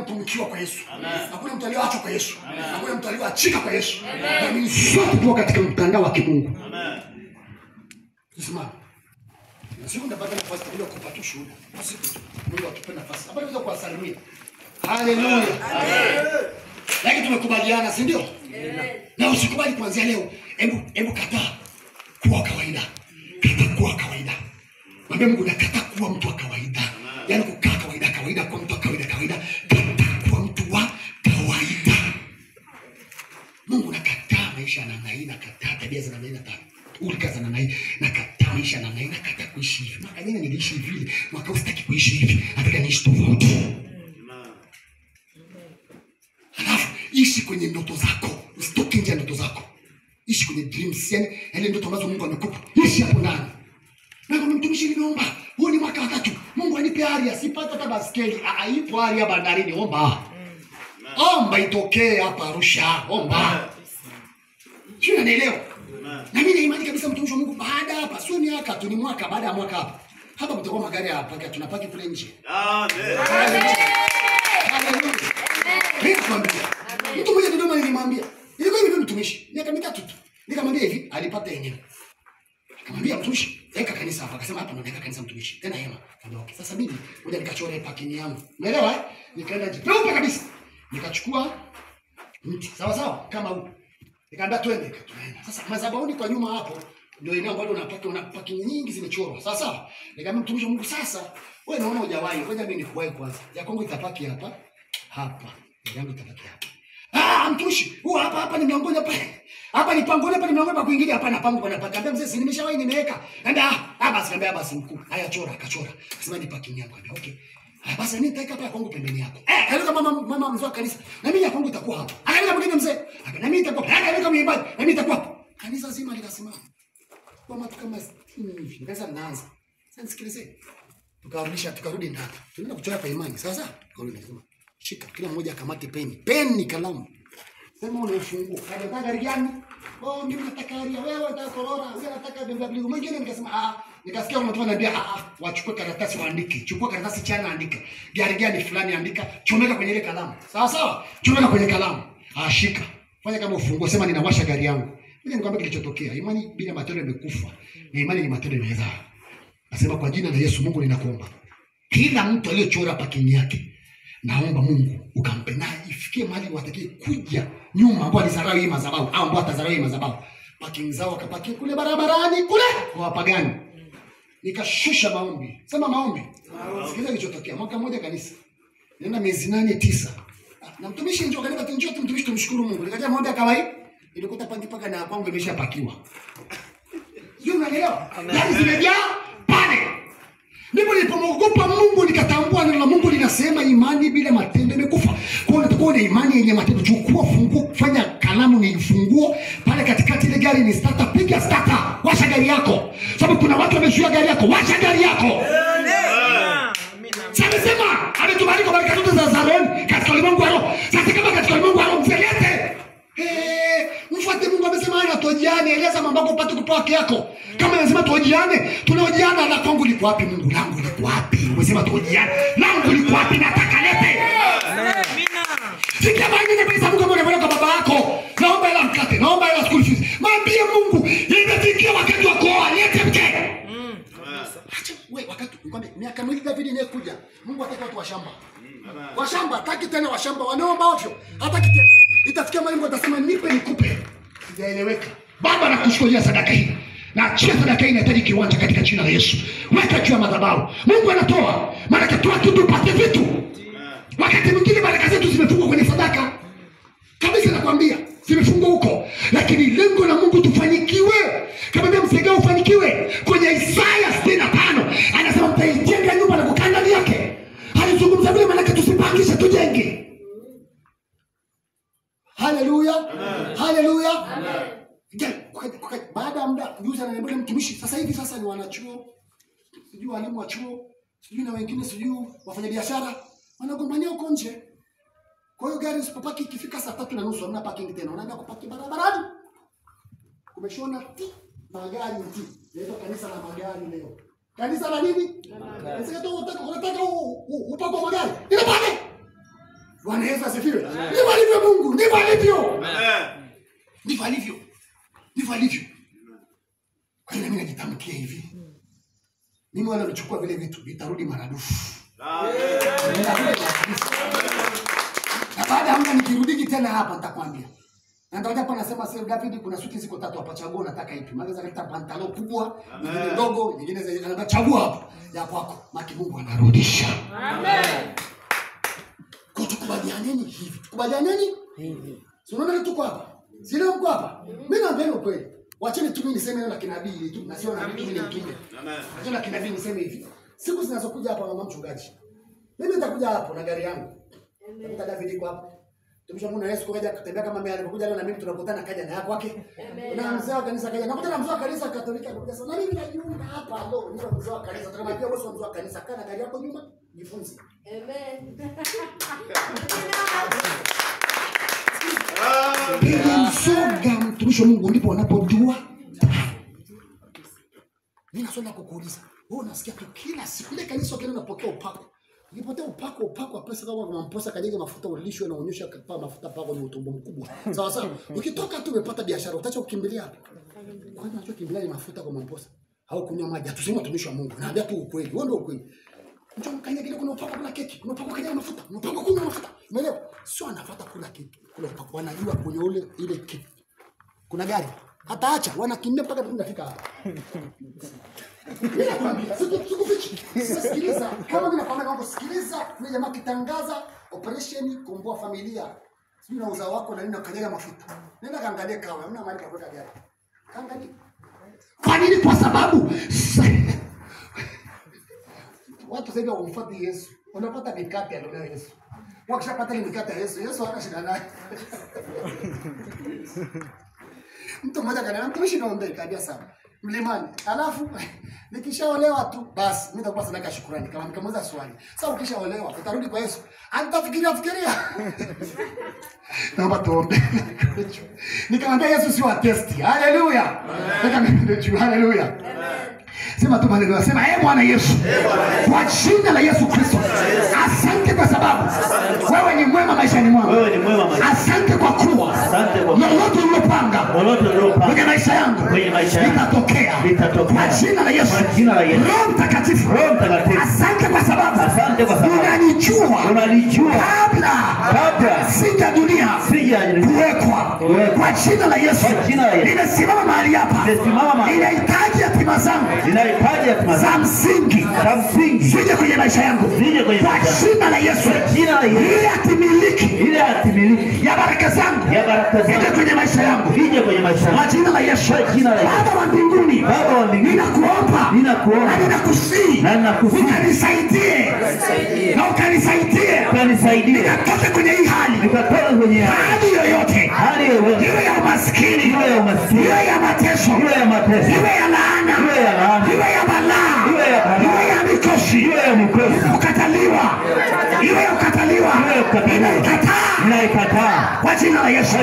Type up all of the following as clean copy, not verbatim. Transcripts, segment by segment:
mtu mkiwa kwa Yesu. Hakuna mtu aliyeachwa kwa Yesu. Hakuna mtu aliyeachika kwa Yesu. Naamini sote tuko katika mtandao wa kimungu. Amen. Tusimame. Na siku ndapata nafasi ya kukupa tu shuhuda. Siku Mungu atupe nafasi. Hapa tunaweza kuwasalimia. Haleluya. Amen. Lakini tumekubaliana, si ndio? Na usikubali kuanzia leo. Hebu kataa kuwa kawaida. Kataa kuwa kawaida. Mwambie Mungu nakataa kuwa mtu wa kawaida. Yaani kukaa kawaida kawaida kwa mtu wa kawaida kawaida. Kataa kuwa mtu wa kawaida. Mungu nakataa maisha namna hii, nakataa tabia za namna hii, nakataa ulika za namna hii, nakataa maisha namna hii, nakataa kuishi hivi. Mwaka jana niliishi hivi, mwaka huu sitaki kuishi hivi. Nataka niishi tofauti. Halafu ishi kwenye ndoto zako. Usitoke nje ya ndoto zako. Ishi kwenye dreams, yani ile ndoto ambazo Mungu amekupa. Ishi hapo ndani. Na kama mtumishi niliomba, huu ni mwaka wa 3. Mungu anipe aria, sipata hata baskeli. Ipo aria bandarini, omba. Omba itokee hapa Arusha, omba. Sio, unanielewa? Na mimi na imani kabisa mtumishi wa Mungu baada hapa, sio miaka tu, ni mwaka baada ya mwaka hapa. Hapa mtakuwa magari hapa, tunapaki kule nje. Amen. Haleluya. Mimi nakwambia. Mtu mmoja Dodoma nilimwambia. Ilikuwa hivi mtumishi, miaka mitatu tu. Nikamwambia hivi, alipata yenyewe. Akamwambia mtumishi, weka kanisa hapa. Akasema hapa ndo naweka kanisa mtumishi. Tena hema. Nikamwambia okay. Sasa mimi ngoja nikachore parking yangu. Umeelewa eh? Nikaenda nje. Peupe kabisa. Nikachukua mti. Sawa sawa kama huu. Nikamwambia twende, tunaenda. Sasa madhabahuni kwa nyuma hapo ndio eneo ambalo unapaki, una parking nyingi zimechorwa. Sawa sawa. Nikamwambia mtumishi wa Mungu sasa, wewe naona hujawahi. Ngoja mimi nikuwahi kwanza. Ya kwangu itapaki hapa. Hapa. Yangu itapaki hapa. Ah, mtumishi, huu hapa hapa ni mlangoni hapa. Hapa ni pangoni, hapa ni mlangoni pa kuingilia, hapa na pango bwana paka. Niambia mzee, si nimeshawahi nimeweka. Niambia ah, basi niambia basi mkuu. Haya chora, akachora. Akasema ni parking yangu. Niambia okay. Haya basi mimi nitaweka hapa kwangu pembeni yako. Eh, kalika mama mzee wa kanisa. Na mimi ya kwangu itakuwa hapa. Akalika mwingine mzee. Aka na mimi itakuwa. Akalika mwimbaji. Na mimi itakuwa hapa. Kanisa zima likasimama. Kwa watu kama 60 hivi. Nikaanza naanza. Sasa nisikilize. Tukarudisha, tukarudi ndani. Tunaenda kuchora kwa imani. Sasa tukarudi nikasema shika, kila mmoja akamate peni. Peni, kalamu. Sema unaifungua. Unataka gari gani? Oh, mimi nataka gari. Wewe unataka Corolla, wewe unataka BMW. Mwingine nikasema ah, nikasikia mtu ananiambia ah, wachukue karatasi waandike. Chukua karatasi chana andika. Gari gani fulani andika, chomeka kwenye ile kalamu. Sawa sawa? Chomeka kwenye kalamu. Ah, shika. Fanya kama ufunguo, sema ninawasha gari yangu. Mimi nikwambia kilichotokea. Imani bila matendo imekufa. Na imani ni matendo imezaa. Nasema kwa jina la Yesu Mungu ninakuomba. Kila mtu aliyechora parking yake, naomba Mungu ukampe na ifikie mahali watakie kuja nyuma ambao alizarau hii madhabahu au ambao atazarau hii madhabahu. Parking zao wakapakia kule barabarani kule kwa wapagani. Nikashusha maombi. Sema maombi. Sikiliza kilichotokea. Mwaka mmoja kanisa. Nenda miezi 8 9. Na mtumishi njoo kanisa njoo mtumishi tumshukuru Mungu. Nikaja maombi ya kawaida. Nilikuta pangi paka na kwangu imeshapakiwa. Sio, unanielewa? Yaani zimejaa pale. Ndipo nilipomwogopa Mungu nikatambua neno la Mungu linasema imani bila matendo imekufa. Kwa hiyo unatakuwa na imani yenye matendo. Chukua funguo, fanya kalamu ni funguo, pale katikati ile gari ni starter, piga starter, washa gari yako. Sababu kuna watu wamezuia gari yako, washa gari yako. Sasa sema, ametubariki kwa baraka zote za Zaroni katika ulimwengu wa roho. Sasa kama katika ulimwengu wa roho mselete. Mfuate Mungu amesema ana tuojiane, eleza mambo yako upate kupewa haki yako. Kama anasema tuojiane, tunaojiana. La kwangu liko wapi Mungu? Langu liko wapi? Umesema tuojiane. Langu liko wapi? Nataka lete. Amina. Sikia maana ni pesa Mungu ambaye kwa baba yako. Naomba hela mkate, naomba hela school fees. Mwambie Mungu, imefikia wakati wa kuoa, lete mke. Acha wewe wakati nikwambie miaka miwili David inayokuja, Mungu hataki watu wa shamba. Wa shamba hataki tena wa shamba wanaomba ovyo. Hataki tena. Itafikia mahali Mungu atasema nipe nikupe. Sijaeleweka. Baba nakushukuru sadaka hii. Na achia sadaka hii inahitaji kiwanja katika jina la Yesu. Weka juu ya madhabahu. Mungu anatoa. Maana katoa kitu upate vitu. Wakati mwingine baraka zetu zimefungwa kwenye sadaka. Kabisa nakwambia, zimefungwa huko. Lakini lengo la Mungu tufanyikiwe. Kama vile msegao ufanikiwe. Kwenye Isaya 65 anasema mtaijenga nyumba na kukaa ndani yake. Alizungumza vile maana tusipangishe tujenge. Haleluya. Haleluya. Amen. Baada ya muda juzi ananiambia mtumishi, sasa hivi sasa ni wanachuo, sijui walimu wa chuo, sijui na wengine sijui wafanyabiashara wanagombania huko nje. Kwa hiyo gari usipopaki ikifika saa 3:30 hamna parking tena, unaenda kupaki barabarani. Kumeshona ti magari ti. Leo kanisa la magari leo. Kanisa la nini? Kanisa tu unataka upako magari. Ile pale. Bwana Yesu asifiwe. Ndivyo alivyo Mungu, ndivyo alivyo. Amen. Ndivyo alivyo. Ndivyo alivyo. Kwa hiyo mimi najitamkia hivi. Mimi wala nichukua vile vitu vitarudi maradufu. Amen. Na baada ya muda nikirudiki tena hapa nitakwambia. Na ndio hapa nasema sasa David kuna suti ziko tatu hapa, chagua unataka ipi. Maana za pantalo kubwa, nyingine ndogo, nyingine za anataka chagua hapa. Ya kwako. Maki Mungu anarudisha. Amen. Kwa tukubalianeni hivi. Tukubalianeni hivi. Si unaona tuko hapa? Si leo mko hapa? Mimi naambia ukweli. Wacheni tu mimi niseme neno la kinabii tu na sio nabii mimi ni mtume. Amen. Wacheni la kinabii niseme hivi. Siku zinazokuja hapa mama mchungaji. Mimi nitakuja hapo na gari yangu. Nitakuta David yuko hapo. Mtumishi wa Mungu na Yesu kaja kutembea kama mimi alipokuja leo na mimi tunakutana kaja na yako kwake. Na mzee wa kanisa kaja. Nakutana mzee wa kanisa Katoliki akakuja sana. Na mimi najiunga hapa leo ni mzee wa kanisa. Tukamwambia wewe sio mzee wa kanisa, kaa na gari yako nyuma, jifunze. Amen. Bila msoga mtumishi wa Mungu ndipo wanapojua. Mimi naswali kukuuliza. Wewe unasikia tu kila siku ile kanisa ukienda unapokea upako. Ukipotea upako upako wa pesa kama unamposa kajenge mafuta ulishwe na unyosha kwa mafuta pako ni utumbo mkubwa. Sawa sawa. Ukitoka tu umepata biashara utaacha kukimbilia hapo. Kwa nini unachokimbilia ni mafuta kwa mamposa? Au kunywa maji? Hatusemi mtumishi wa Mungu. Naambia tu ukweli. Wewe ndio ukweli. Njoo mkanyage kile kuna upako kuna keki, kuna upako kanyage mafuta, kuna upako kunywa mafuta. Umeelewa? Sio anafuata kula keki, kula upako. Wanajua kwenye ule ile keki. Kuna gari. Hata acha wanakimbia mpaka tunafika hapa. Mimi nakwambia sikufichi. Sasa sikiliza, kama mimi nakwambia mambo sikiliza, yule jamaa kitangaza operation komboa familia. Sijui na uzao wako na nini ukanyaga mafuta. Nenda kaangalie kawa, huna mahali pa kuweka gari. Kaangalie. Kwa nini? Kwa sababu watu sasa hivi hawamfuati Yesu. Wanapata mikate alionayo Yesu. Wakishapata ile mikate ya Yesu, Yesu hana shida naye. Mtu mmoja akaniambia mtumishi naombe, kaambia sana. Mlimani. Alafu nikishaolewa tu basi mimi nitakuwa sadaka ya shukrani. Kama nikamuuliza swali. Sasa ukishaolewa utarudi kwa Yesu? Anitafikiria fikiria. Naomba tuombe. Nikamwambia Yesu sio testi. Haleluya. Nikamwambia haleluya. Sema tu maneno, sema ee Bwana Yesu. Kwa jina la Yesu Kristo. Asante kwa sababu wewe ni mwema maishani mwangu. Wewe ni mwema maishani. Asante kwa kuwa lolote ulilopanga kwenye maisha yangu litatokea. Kwa jina la Yesu. Roho Mtakatifu. Asante kwa sababu unanijua kabla sija dunia kuwekwa. Kwa jina la Yesu. Ninasimama mahali hapa. Ninahitaji hatima zangu za msingi zije kwenye maisha yangu. Kwa jina la Yesu. Ile hatimiliki ya baraka zangu ije kwenye maisha yangu. Kwa jina la Yesu. Baba wa mbinguni, ninakuomba na ninakusihi ukanisaidie na ukanisaidie nikatoke kwenye hii hali, hali yoyote, iwe ya umaskini, iwe ya mateso, iwe ya laana, iwe ya balaa, iwe ya mikosi, kukataliwa, iwe ya kukataliwa, ninaikataa kwa jina la Yesu.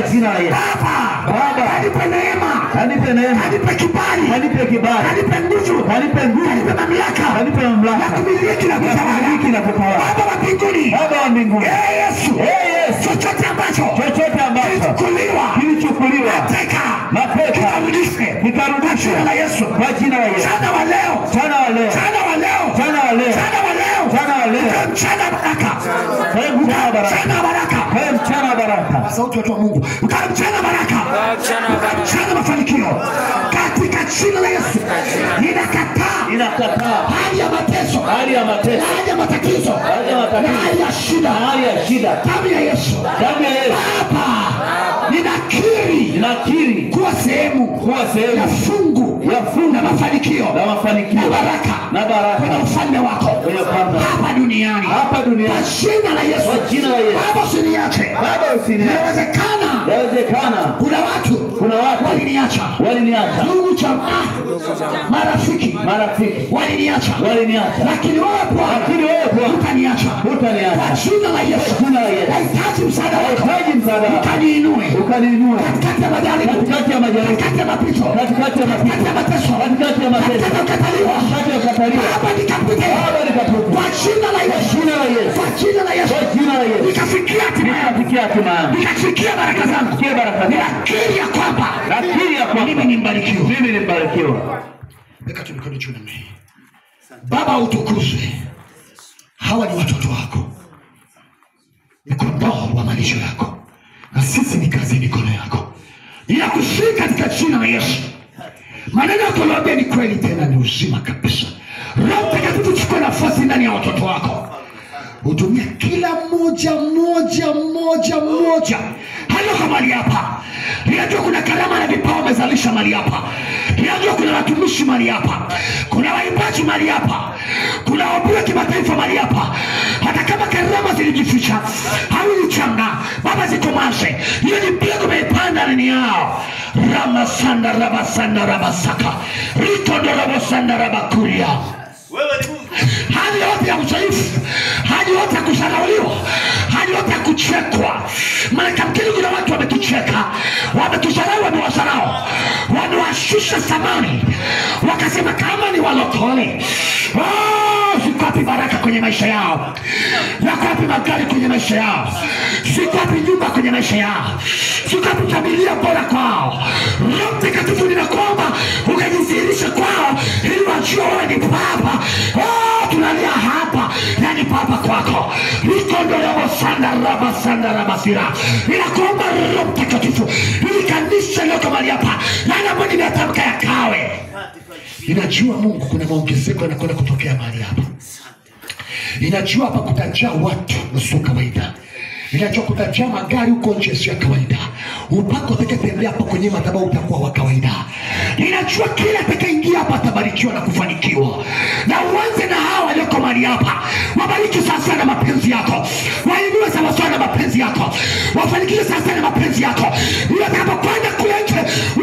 Baba, anipe neema, anipe kibali, anipe nguvu, anipe mamlaka ya kumiliki na kutawala. Baba wa mbinguni, ee Yesu, chochote ambacho kilichukuliwa mateka kitarudishwe kwa jina la Yesu. Mchana wa leo, mchana wa leo, mchana wa baraka, mchana wa baraka, mchana wa baraka. Sauti watu wa Mungu, mchana baraka, mchana mafanikio katika jina la Yesu. Ninakataa hali ya mateso, hali ya mateso, hali ya matatizo, hali ya shida, hali ya shida. Damu ya Yesu, damu ya Yesu. Baba, ninakiri kuwa sehemu ya fungu na mafanikio na mafanikio na baraka kwenye ufalme wako hapa duniani, hapa duniani. Kwa jina la Yesu, kwa jina la Yesu. Baba usiniache, Baba usiniache. Inawezekana kuna watu waliniacha, ndugu jamaa, marafiki waliniacha, lakini wewe Bwana hutaniacha. Kwa jina la Yesu, nahitaji msaada wako, ukaniinue katikati ya majaribu, katikati ya mapito, katikati ya mateso, katikati ya kukataliwa. Baba nikapite kwa jina la Yesu, kwa jina la Yesu, nikafikie Nikafikia hatima yangu. Nikafikia hatima yangu. Nikafikia baraka zangu. Ninakiri ya kwamba mimi ni mbarikiwa. Mimi ni mbarikiwa. Weka tu mikono juu namna hii. Baba utukuzwe. Hawa ni watoto wako, ni kondoo wa malisho yako, na sisi ni kazi ya mikono yako. Ninakushika katika jina la Yesu. Maneno yako uliyoambia ni kweli, tena ni uzima kabisa. Roho Mtakatifu, chukua nafasi ndani ya watoto wako, utumie kila mmoja mmoja mmoja mmoja aliyoko mahali hapa. Ninajua kuna karama na vipawa wamezalisha mahali hapa. Ninajua kuna watumishi mahali hapa, kuna waimbaji mahali hapa, kuna wahubiri wa kimataifa mahali hapa. Hata kama karama zilijificha au ni changa, Baba zikomaze. Hiyo ni mbegu umeipanda ndani yao. Ramasanda rabasanda rabasaka rikondorobosanda rabakuria. Hali yote ya udhaifu, hali yote ya kudharauliwa, hali yote ya kuchekwa. Maana kamkini kuna watu wametucheka, wametudharau, wamewadharau, wamewashusha thamani, wakasema kama ni walokole, ziko wapi baraka kwenye maisha yao? Yako wapi magari kwenye maisha yao? Ziko wapi nyumba kwenye maisha yao? Ziko wapi familia bora kwao? Roho Mtakatifu, ninakuomba ukajidhihirishe kwao ili wajue wewe ni Baba. Tunalia hapa, yani Baba kwako. Rikondorobosanda rabasanda rabasira. Ninakuomba Roho Mtakatifu ili kanisa lililoko mahali hapa, yale ambayo nimeyatamka yakawe. Ninajua Mungu kuna maongezeko yanakwenda kutokea mahali hapa. Ninajua hapa kutajaa watu sio kawaida. Ninajua kutajaa magari huko nje sio kawaida. Upako utakayetembea hapa kwenye madhabahu utakuwa wa kawaida. Ninajua kila atakayeingia hapa atabarikiwa na kufanikiwa. Na uanze na hawa walioko mahali hapa. Wabariki sasa na mapenzi yako. Wainue sawa sawa na mapenzi yako. Wafanikiwe sasa na mapenzi yako. Ili watakapokwenda kule nje,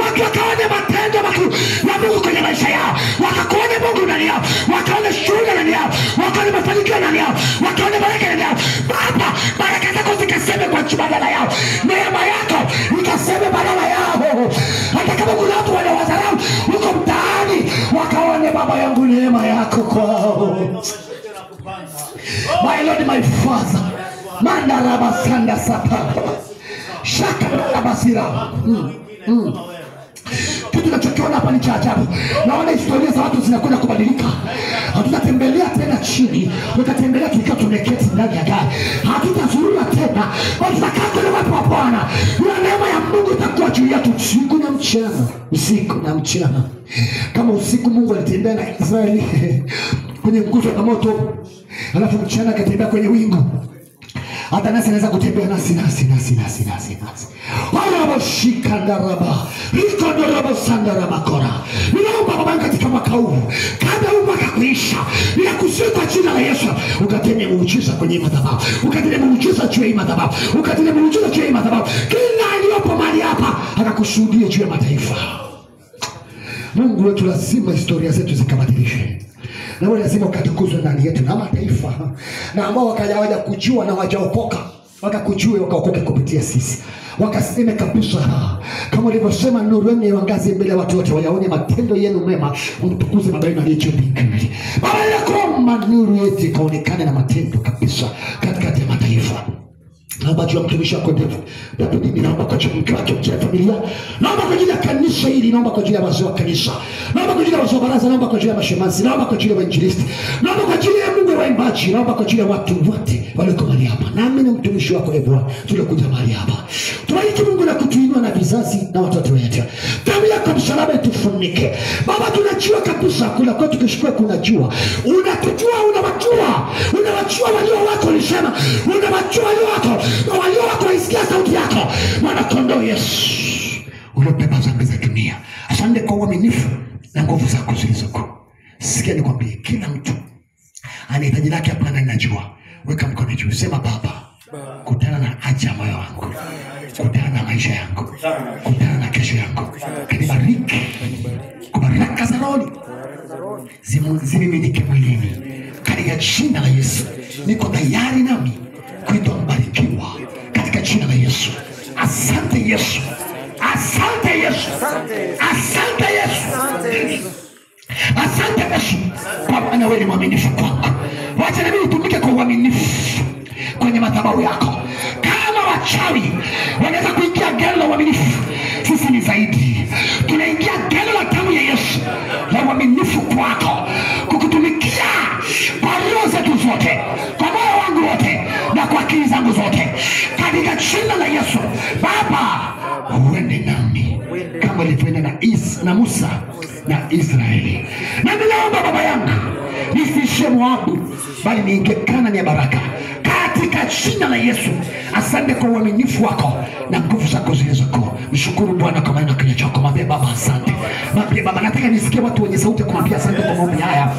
watu wakaone matendo makuu ya Mungu kwenye maisha yao. Wakakuone Mungu ndani yao. Wakaone shuhuda ndani yao. Wakaone mafanikio ndani yao. Wakaone baraka ndani yao. Baba, baraka zako zikaseme kwa badala yao. Neema yako ikaseme badala yao. Hata kama kuna watu wanawadharau huko mtaani, wakaone Baba yangu neema yako kwao. My Lord, my Father. Mandarabasanda sapa. Shaka rabasira. Kitu tunachokiona hapa ni cha ajabu. Naona historia za watu zinakwenda kubadilika. Hatutatembelea tena chini, tutatembelea tukiwa tumeketi ndani ya gari. Hatutazurura tena, bali tutakaa kwenye uwepo wa Bwana. Na neema ya Mungu itakuwa juu yetu usiku na mchana, usiku na mchana. Kama usiku Mungu alitembea na Israeli kwenye nguzo ya moto, alafu mchana akatembea kwenye wingu, hata nasi anaweza kutembea nasi nasi nasi nasi nasi nasi. Waraboshikandaraba, rikondorobosandarabakora. Ninaomba Baba katika mwaka huu, kabla huu mwaka kuisha, ninakusihi kwa jina la Yesu, ukatende muujiza kwenye madhabahu, ukatende muujiza juu ya madhabahu, ukatende muujiza juu ya madhabahu. Kila aliyopo mahali hapa akakushuhudie juu ya mataifa. Mungu wetu, lazima historia zetu zikabadilishwe. Na wewe lazima ukatukuzwe ndani yetu na mataifa, na ambao wakaja kujua na wajaokoka, wakakujue wakaokoke kupitia sisi. Wakaseme kabisa kama ulivyosema, nuru yenu iangaze mbele ya watu wote, wayaone matendo yenu mema, umtukuze Baba yenu aliye juu mbinguni. Baba, ninakuomba nuru yetu ikaonekane na matendo kabisa katikati ya mataifa. Naomba juu ya mtumishi wako David, naomba kwa ajili ya mke wake, kwa familia, naomba kwa ajili ya kanisa hili, naomba kwa ajili ya wazee wa kanisa, naomba kwa ajili ya wazee wa baraza, naomba kwa ajili ya mashemasi, naomba kwa ajili ya wainjilisti, naomba kwa ajili ya Mungu wa waimbaji, naomba kwa ajili ya watu wote walioko mahali hapa. Nami ni mtumishi wako, e Bwana, tuliokuja mahali hapa. Tubariki Mungu na kutuinua na vizazi na watoto wetu. Damu yako msalaba itufunike. Baba, tunajua kabisa kula kwetu kishukua kuna jua. Unatujua, unawajua. Unawajua walio wako, ulisema. Unawajua walio wako. Na walio wako waisikia sauti yako. Mwana kondoo Yesu, uliobeba dhambi za dunia. Asante kwa uaminifu na nguvu zako zilizoko. Sikia nikwambie, kila mtu anahitaji lake hapa na ninajua. Weka mkono juu, sema Baba, kutana na haja ya moyo wangu, kutana na maisha yangu, kutana na kesho yangu. Kanibariki kwa baraka za Roho zimiminike mwilini katika jina la Yesu. Niko tayari nami kuitwa mbarikiwa katika jina la Yesu. Asante Yesu, asante Yesu, asante Yesu, asante Yesu, kwa maana wewe ni mwaminifu kwangu. Wacha nami nitumike kwa uaminifu kwenye madhabahu yako. Wachawi wanaweza kuingia agano la uaminifu, sisi ni zaidi. Tunaingia agano la damu ya Yesu la uaminifu kwako, kukutumikia kwa roho zetu zote, kwa moyo wangu wote na kwa akili zangu zote, katika jina la Yesu. Baba, uende nami kama ulivyoenda na Musa na Israeli. Na ninaomba Baba yangu nisiishie Moabu, bali niingie Kanaani ya baraka, katika jina la Yesu. Asante kwa uaminifu wako na nguvu zako zilizokuu. Mshukuru Bwana kwa maneno ya kinywa chako. Mwambie Baba asante. Mwambie Baba, nataka nisikie watu wenye sauti ya kumwambia asante kwa maombi haya.